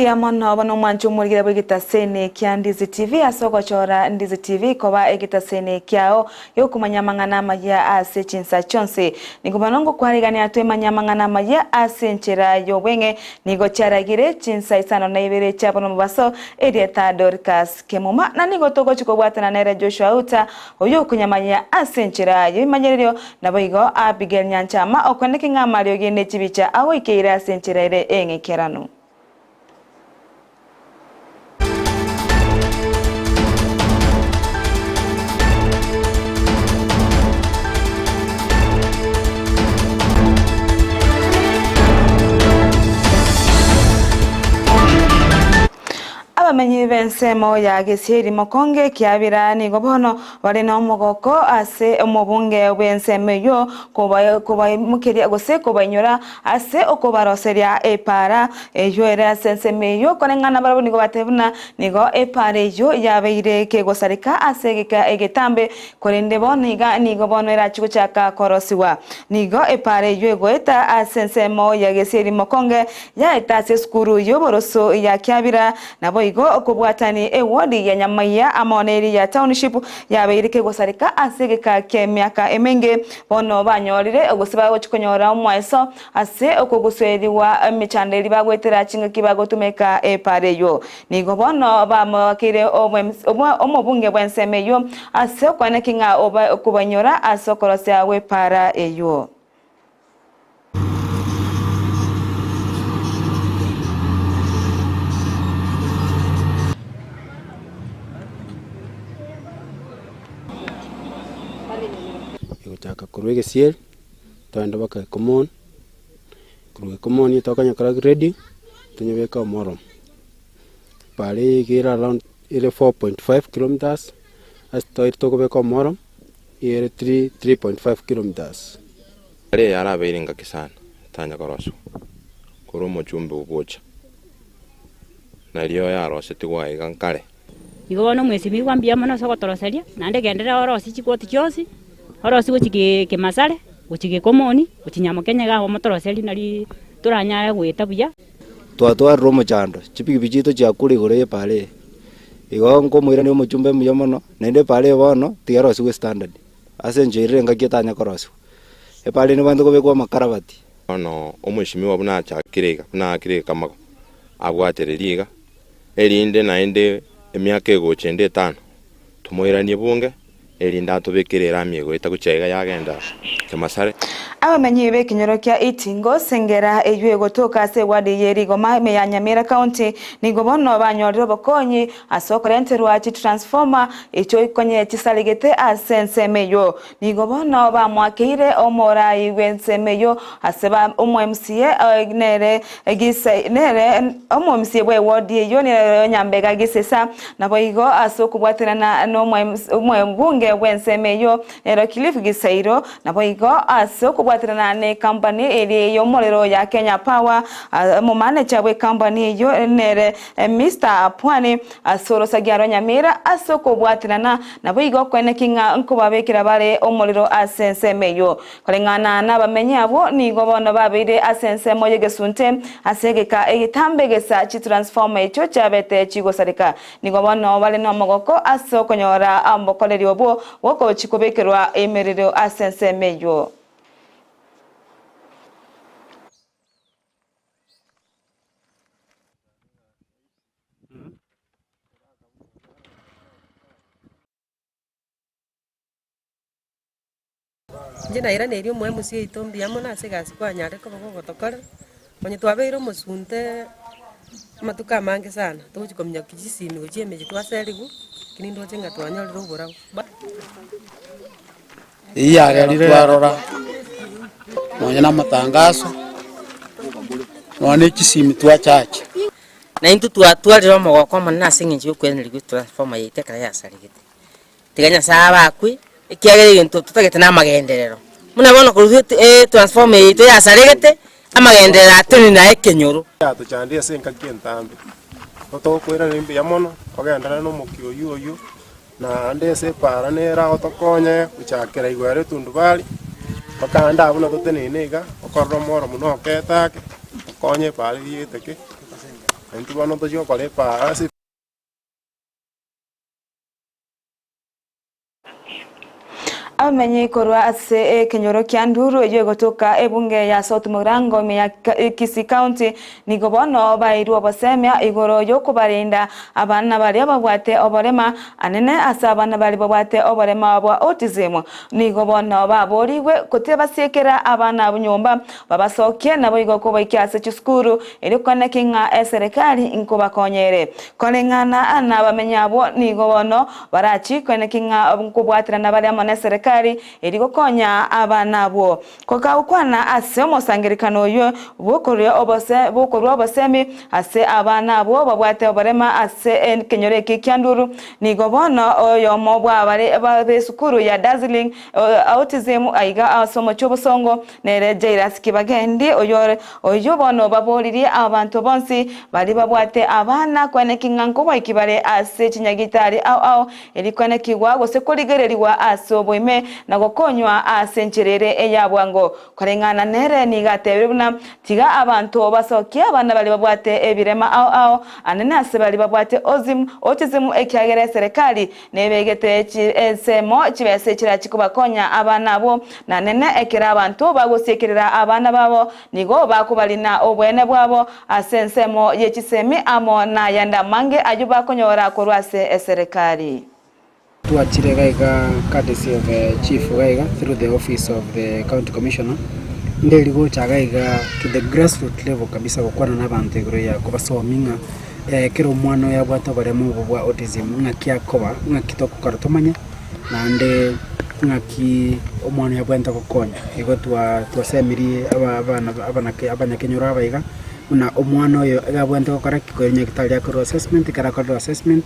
Mbuya mono bono omwanche omorigera bw'egetaseni kia Ndizi TV ase ogochora Ndizi TV koba egetaseni kiao giokomanya amang'ana amayia ase chinsa chionsi. Nigo bono ngokwarigania twemanye amang'ana amayia ase enchera y'obweng'e nigo chiaragire chinsa isano na ibere chia bono mobaso erieta Dorcas Kemuma na nigo togochi kobwatana nere Joshua Uta oyio okonyamanyia ase enchera y'ebimanyererio naboigo Abigail Nyanchama okweneke ng'a amariogi ne chibicha agoikeire ase enchera ere eng'ikeranu. Abamenyi b'ensemo ya Gesieri Mokonge Kiabira nigo bono bare nomogoko ase omobunge bw'ensemo eyio kobaimokeria gose kobainyora ase okobaroseria epaara eyio ere ase ensemo eyio, koreng'ana barabwo nigo bateba buna nigo epaara eyio yabeire kegosareka ase egeka egetambe, korende bono iga nigo bono erachie gochaka korosigwa. Nigo epaara eyio egoeta ase ensemo ya Gesieri Mokonge Yaeta ase esukuru y'oboroso ya Kiabira, naboigo okobwatani ewodi ya Nyamaiya amo neri ya Township yabeire kegosareka ase egeka ki'emiaka emenge. Bono banyorire gose bagochia konyora omoeso ase okogosoerigwa emechando eria bagoetera chingaki bagotumeka epara eyio. Nigo bono bamoakeire omobunge bw'ensemo eyio ase okwaneki ng'a okobanyora ase okorosia gw'epara eyio. Egochaka korwa egesieri, togende mpaka ekomoni, korwa ekomoni tokonyekora ready, tonyebeke omoremo. Bare iga ere around ere 4.5 kilometers, ase toire tokobeka omoremo. Ere 3.5 kilometres. Aria yarabeire engaki sana tanya korosigwa korwa omochumbe ogocha, nario yarosetigwe aiga nkare. Igo bono omwesimigwa mbuya mono ase ogotoroseria, naende genderera orosie chikoti chionsi, orosie gochia ki kimasare, gochia gekomoni, gochia nyamokenya iga omotoroserie nari toranyare goeta buya. Twatwarire omochando, chipikipiki chiaito chiakure igoro y'epaara eye. Igo nkomoirania omochumba omuya mono, naende epaara eye bono tiga erosigwe estandard, ase enchera ere engaki etanya korosigwa. Epaara eye nebwenerete kobekwa amakarabati. Bono omweshimiwa buna achakire iga, buna aakire gekamago, abwatererie iga, erinde naende emiaka egocha ende etano, tomoiranie bunge, erinde atobekere erami egoeta gochia iga yagenda Kemasare. Abamenyi b'ekenyoro kia Itingo, Sengera, eyio egotoka ase ewadi ye Rigoma ime ya Nyamira County, nigo bono banyorire obokonyi ase okorenterwa chitransformer echio ikonye chisaregete ase ensemo eyio. Nigo bono bamoakeire omorai bw'ensemo eyio ase ba omo-MCA nere Gisa nere omo-MCA bw'ewodi eyio nere Nyambega Gisesa, naboigo ase okobwaterana n'omobunge bw'ensemo eyio nere Cliff Gisairo, naboigo ase okobwaterana n'ecompany eria y'omorero ya Kenya Power, omomaneja bw'ecompany eyio nere Mister Pwani ase orosagia rwa Nyamira ase okobwaterana, naboigo koeneki ng'a nkobabekera bare omorero ase ensemo eyio. Koreng'ana nabamenyi abwo nigo bono babeire ase ensemo y'egesunte, ase egeka egetambe gesa chitransformer echio chiabete chigosareka. Nigo bono bare nomogoko ase okonyora obokoreri obwo bw'ogochi kobekerwa emerero ase ensemo eyio. Inche nairaneirie omoemusi oito mbuya mono ase egasi kwanyarire koba gogotokorera, onye twabeire omosunte amatuko amange sana, togochi kominyokia chisimi gochia emechie twaserigwe, lakini ndoche ng'a twanyorire oborabu. Eyio yagerire twarora nonya na amatangaso, nonya na echisimi twachacha. Na intwe twatwarire omogoko omonene ase eng'encho y'okoiraneria gwe transformer yaito ekero yasaregete. Tiga Nyasae abakwe, ekiagera egento totagete namagenderero. Buna bono korwa etransformer eye yaito yasaregete, amagenderero atenene aye ekenyoro. Yatochandire ase engaki entambe, totokoiraneria mbuya mono, ogenderere nomokia oyio oyio, naende ase epaara nere agotokonye gochakera igoro ere etundubari, mpaka naende abwo buna toteneine iga, okorora omoro buna okete ake, okonye epaara eyio eteke. Intwe bono tochia gokora epaara ase. Abamenyi korwa ase ekenyoro kia Nduru eyio egotoka ebunge ya South Mugirango ime ya Kisii County nigo bono baeirwe obosemia igoro yokobarenda abana baria babwate oborema anene ase abana baria babwate oborema bwa autism nigo bono baborigwe kotebasiekera abana abwo nyomba babasokie naboigo kobaikia ase chisukuru Erio kwaneke ng'a eserekari nkobakonyere. Koreng'ana nabamenyi abwo nigo bono barachie kweneki ng'a nkobwaterana bare amo neserekari erio gokonya abana abwo. Gokagokwana ase omosangererekano oyio bw'okorua obosemi ase abana abwo babwate oborema ase ekenyoro eke kia Nduru, nigo bono oyomo bw'abare b'esukuru ya Dazzling Autism aiga ase omochie obosongo Nere Jairus Kibagendi oyore oyio bono baboririe abanto bonsi baria babwate abana kweneki ng'a nkobaiki bare ase chinyagitari ao ao eri kwenekigwa gose korigererigwa ase oboime na gokonywa ase enchera ere eya bwango. Koreng'ana nere nigo atebire buna tiga abanto basokie abana baria babwate ebirema ao ao anene ase baria babwate autism ekiagera eserekari Nebegete ensemo chibesa chirachie kobakonya abana abwo, na nene ekero abanto bagosiekerera abana babo, nigo bakobarina obweene bwabo ase ensemo ye chisemi amo nayande amange ayio bakonyora korwa ase eserekari. Twachire iga iga courtesy of the chief iga iga through the office of the county commissioner, nderi gocha iga iga to the grassroot level kabisa gokwana na abanto igoro ya kobasomia ng'a. Ekero omwana oyo abwate oboremo obo bwa autism, ng'aki akoba, ng'aki togokora tomanye, naende ng'aki omwana oyo abwenerete gokonya. Igo twa twasemirie aba abana abanake abanyakenyoro aba iga, buna omwana oyo iga abwenerete gokora ki, koira nyagetari akorwe assessment, ekero akorire assessment,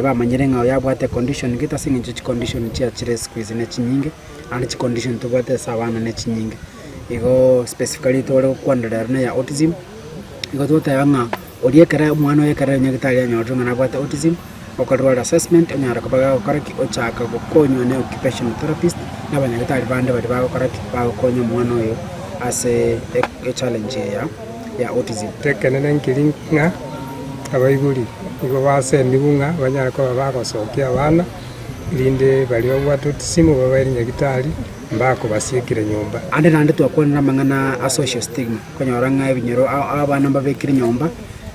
bamanyire ng'a oyo abwate econdition gete ase eng'encho chicondition chiachire siku hizi ne chinyinge, naende chicondition tobwate ase abana ne chinyinge. Igooo specifically tore gokwana rero na eya autism, igo togoteba ng'a oria ekere omwana oyo ekere nyagetari anyorire ng'a nabwate autism, okorerwa are assessment onyare koba gagokora ki, ochaka gokonywa ne occupational therapist, na abanyagetari bande baria bagokora ki, bagokonya omwana oyo ase echallenge eye ya ya autism. Ekenene nkeri ng'a abaibori nigo basemigwe ng'a banyare koba bagosokia abana, erinde baria babwate autism babaire nyagetari. mbakobasiekire nyomba. Ande naende twakwanire amang'ana a social stigma, okonyora ng'a ebinyoro abana mbabekire nyomba,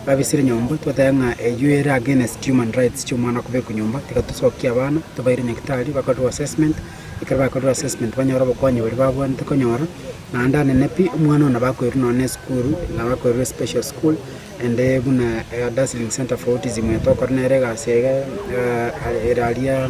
babisire nyomba, twateba ng'a eywo ere against human rights chia omwana kobekwa nyomba, tiga tosokie abana, tobaire nyagetari bakorerwe assessment, ekero bakorire assessment banyore obokonyi boria babwenerete konyora, naende anene pi, omwana oyo nabo akoirwa nonye na esukuru, nabo akoirwa especial school, ende buna Dazzling Centre for Autism eye togokora nere egasi iga ere aria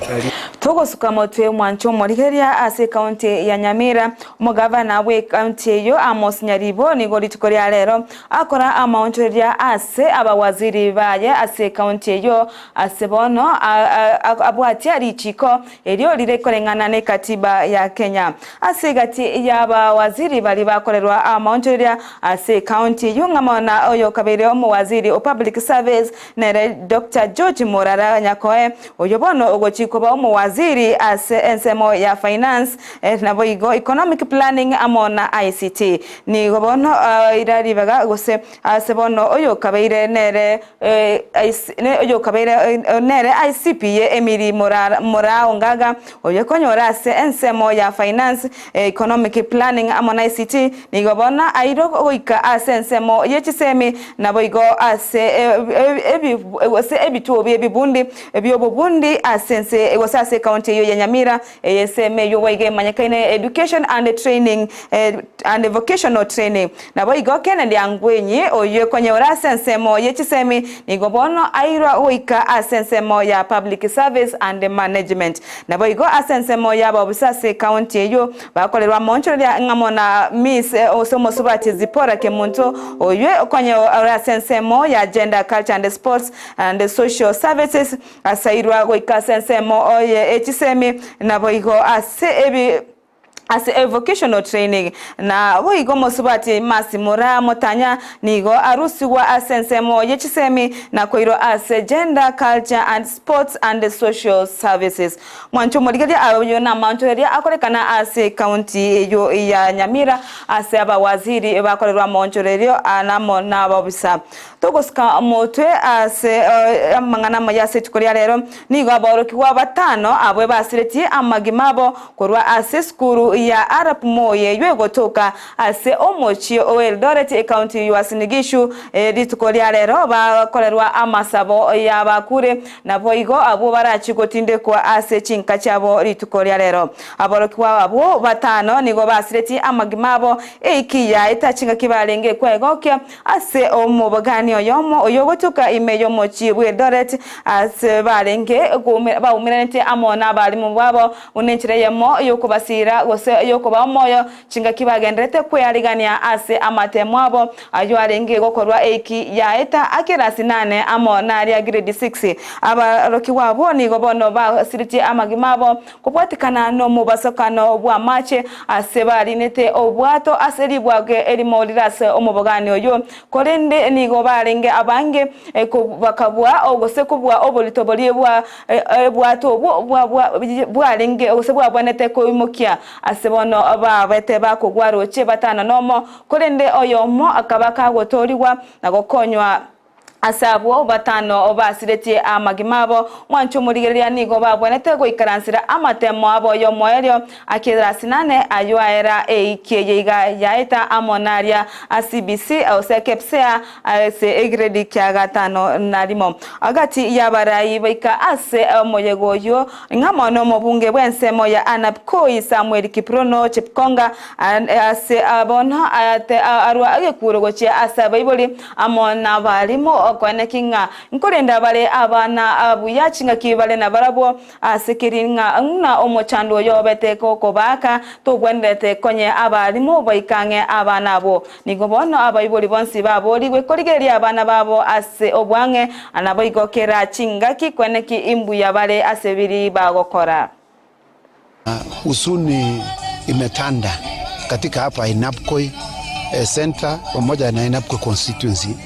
aria. Togosuka motwe mwanche omorigereria ase ekaunti ya Nyamira, omogavana bw'ekaunti eyio Amos Nyaribo nigo rituko ria rero akora amaonchoreria ase abawaziri baye ase ekaunti eyio ase bono abwatia richiko erio rire koreng'ana nekatiba ya Kenya. Ase egati y'abawaziri baria bakorerwa amaonchoreria ase ekaunti eyio ng'amo na oyokabeire omowaziri o Public Service nere Doctor George Morara Nyakoe oyio bono ogochia koba omowaziri ase ensemo ya Finance naboigo Economic Planning amo na ICT. Nigo bono aira ribaga gose ase bono oyokabeire nere oyokabeire nere ICP ye Emily Morao Ngaga oyokonyora ase ensemo ya Finance, Economic Planning amo na ICT nigo bono airwe goika ase ensemo ye chisemi naboigo ase ase ebituo biebibundi biobobundi ase ense gose ase ecounty eyio ya Nyamira eye ensemo eyio boigo emanyekaine Education and Training and Vocational Training. Naboigo Kennedy Angwenyi, oyio okonyora ase ensemo ye chisemi, nigo bono airwa goika ase ensemo ya Public Service and Management. Naboigo ase ensemo y'abaofisa ase ecounty eyio bakorerwa amonchoreria ng'amo na Miss gose omosubati Zipporah Kemunto, oyio okonyora ase ensemo ya Gender, Culture and Sports and Social Services, asairwa goika ase ensemo ye chisemi, naboigo ase ebi. Ase evocational training. Na boigo mosubati Mercy Moraa Motanya nigo arusigwa ase ensemo ye chisemi na koirwa ase Gender, Culture and Sports and Social Services. Mwancho omorigereria ayio namaonchoreria akorekana ase ekaunti eyio ya Nyamira ase abawaziri bakorerwa amaonchorerio namo nabobisa. Togosika motwe ase amang'ana amaya ase rituko ria rero, nigo aborokigwa batano abwe basiretie amagima abo korwa ase esukuru ya Arap Moi eyio egotoka ase omochie o Eldoret ekaunti ya Uasin Gishu rituko ria rero bakorerwa amasabo y'abakure naboigo abwo barachie gotindekwa ase chinka chiabo rituko ria rero. Aborokigwa abwo batano nigo basiretie amagima abo eiki yaeta chingaki barenge kwegokia Ase omobogani oyomo oyogotuka ime y'omochie bw'Eldoret, ase barenge baumeranetie amo nabalimu babo buna enchera eyemo y'okobasiira gose y'okobaa omoyo chingaki bagendererete kwearigania ase amatemo abo ayio arenge gokorwa eiki yaeta akerasi nane amo naria grade six. Abarokigwa abwo nigo bono basiritie amagima abo Kobwatikana nomobasokano bw'amache ase barinete obwato ase ribwage erimo rire ase omobogani oyio, korende nigo barenge abange, bakabua gose kobua oborito boria bwa ebwato obwo bwarenge gose bwabwenerete koimokia. Ase bono babete bakogwa roche batano nomo, korende oyomo akaba kagotoorigwa na gokonywa. Ase abwo batano basiretie amagima abo, mwanche omorigereria nigo babwenerete goikaransera amatemo abo y'omoerio akerasi nane ayio aera eiki eye iga yaeta amo naria a CBC gose KPSEA ase egredi kia gatano na rimo. Gati y'abarai baika ase omoyega oyio ng'amo nomobunge bw'ensemo ya Ainabkoi Samuel Kiprono Chepkonga ase bono arwa egekuro gochia ase abaibori Amo nabarimu okoeneki ng'a nkorenda bare abana buya chingaki bare nabarabwo, ase keri ng'a ng'a omochando oyo obete gokobaaka, togwenerete konye abarimu baika ang'e abana abwo. Nigo bono abaibori bonsi baborigwe korigereria abana babo ase obwang'e, naboigo kera chingaki koeneki imbuya bare ase biri bagokora. Huzuni imetanda katika hapa Ainabkoi Center pamoja na Ainabkoi constituency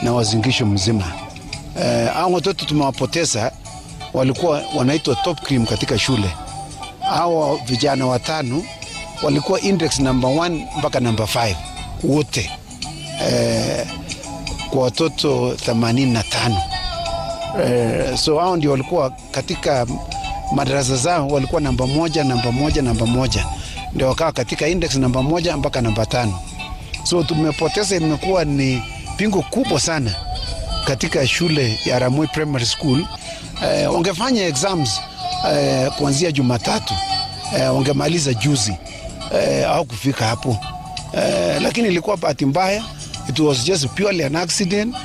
na Uasin Gishu mzima. Hao watoto tumewapoteza, walikuwa wanaitwa top cream katika shule. Hao vijana watano walikuwa index number 1 mpaka number 5 wote, kwa watoto 85. So hao ndio walikuwa katika madarasa zao walikuwa namba moja, namba moja, namba moja, ndio wakawa katika index namba moja mpaka namba 5. So tumepoteza, imekuwa ni pingo kubwa sana katika shule ya Ramoi Primary School. Wangefanya exams kuanzia Jumatatu, wangemaliza juzi, au kufika hapo. Lakini ilikuwa bahati mbaya, it was just purely an accident.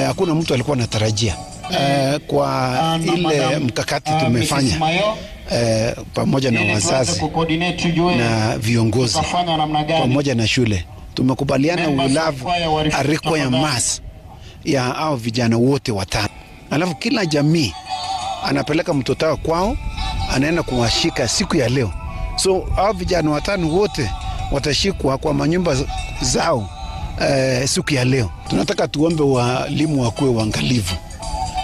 Hakuna mtu alikuwa anatarajia. Kwa ile mkakati tumefanya pamoja na wazazi na viongozi pamoja na shule, tumekubaliana we have a requiem mass ya hao vijana wote watano. Alafu kila jamii anapeleka mtoto wao kwao, anaenda kuwashika siku ya leo. So hao vijana watano wote watashikwa kwa manyumba zao siku ya leo. Tunataka tuombe walimu wakuwe waangalifu.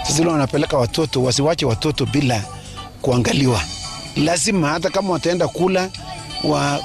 Sasa ile wanapeleka watoto, wasiwache watoto bila kuangaliwa. Lazima hata kama wataenda kula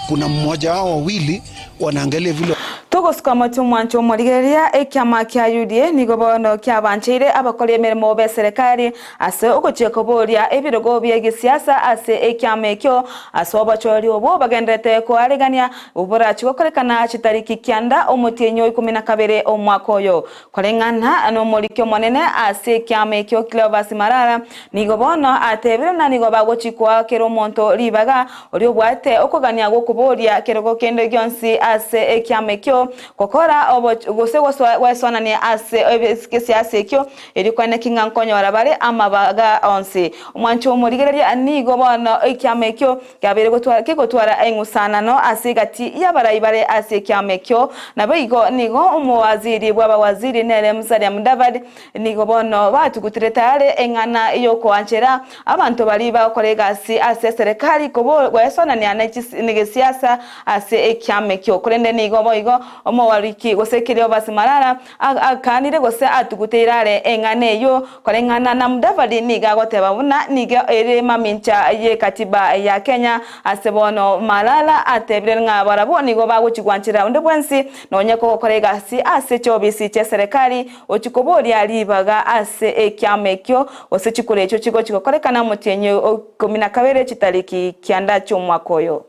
kuna mmoja wao wawili wanaangalia vile. Togosuka moto omwancho omorigereria ekiama kia UDA nigo bono kiabancheire abakori emeremo be serikali ase ogochia koboria ebirogo bia gisiasa ase ekiama ekio ase obochori obo bagenderete koaregania oborachi gokorekana chitariki kianda omotienyi ikumi na kabere omwaka oyo koreng'ana nomoriki omonene ase ekiama ekio Cleophas Malala nigo bono atebire na nigo bagochikwa kera omonto ribaga oria obwate okogania gokoboria kerogo kende gionsi ase ekiama ekio. gokora gose goesoanania ase egesiasa ekio erio kwane ki ng'a nkonyora bare amabaga onsi. Omwancho omorigereria nigo bono ekiama ekio kiabeire kegotwara eng'usanano ase egati y'abarai bare ase ekiama ekio. Naboigo nigo omowaziri bw'abawaziri nere Musalia Mudavadi nigo bono batugutire tayare eng'ana y'okoanchera abanto baria bagokora egasi ase eserekari goesonania negesiasa ase ekiama ekio. Korende nigo boigo omowariki gose Cleophas Malala Akanire gose atuguteire are eng'ana eyio, koreng'ana na Mudavadi nigo agoteba buna nigo ere mamincha ye katiba ya Kenya. Ase bono Malala atebire ng'a barabwo nigo bagochi gwanchera onde bwensi nonye kogokora egasi ase chiobisi chi'eserekari gochi koboria ribaga ase ekiama ekio gose chikura echio chigochi gokorekana omotienyi o ikomi na kabere chitariki kianda chi'omwaka oyo.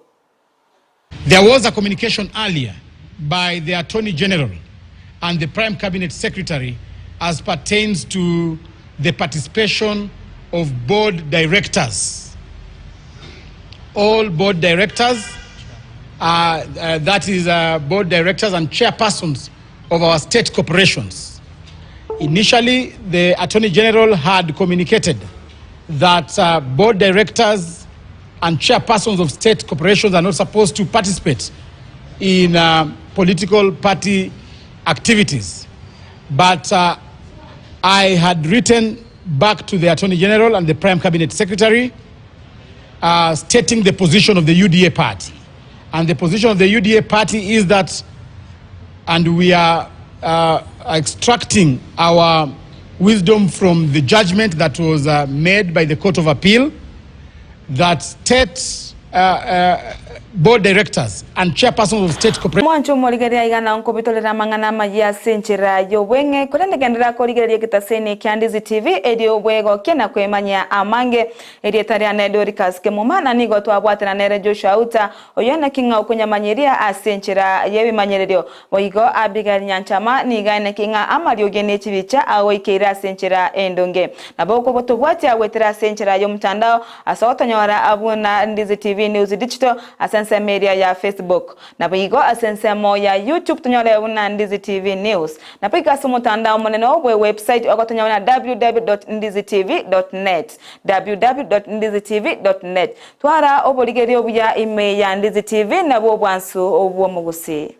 There was a communication earlier by the Attorney General and the Prime Cabinet Secretary as pertains to the participation of board directors. All board directors, uh, uh, that is uh, board directors and chairpersons of our state corporations. Initially, the Attorney General had communicated that uh, board directors and chairpersons of state corporations are not supposed to participate in uh, political party activities. But uh, I had written back to the Attorney General and the Prime Cabinet Secretary uh, stating the position of the UDA party. And the position of the UDA party is that, and we are uh, extracting our wisdom from the judgment that was uh, made by the Court of Appeal that state uh, uh, board directors and chairpersons of state corporations. Mwanche omorigereria aiga na nkobitorera amang'ana amayia ase enchera y'obweng'e, korende genderera korigereria egetaseni kia Ndizi TV erio bwegokie na kwemanyia amange. Erieta riane Doricas Kemuma na nigo twabwatana nere Joshua Auta oyio naki ng'a okonyamanyeria ase enchera y'ebimanyererio. Boigo Abigail Nyanchama nigo aeneki ng'a amariogi ne chibicha agoikeire ase enchera endonge. Nabo okogotobwatia goetera ase enchera y'omotandao ase ogotonyora buna Ndizi TV News Digital ase ensemo eria ya Facebook. Naboigo ase ensemo ya YouTube tonyore buna Ndizi TV News. Naboigo ase omotandao omonene bwe website ogotonyora buna www.ndizitv.net www.ndizitv.net. Twara oborigereria obuya ime ya Ndizi TV nabwo obwansu bw'omogusii.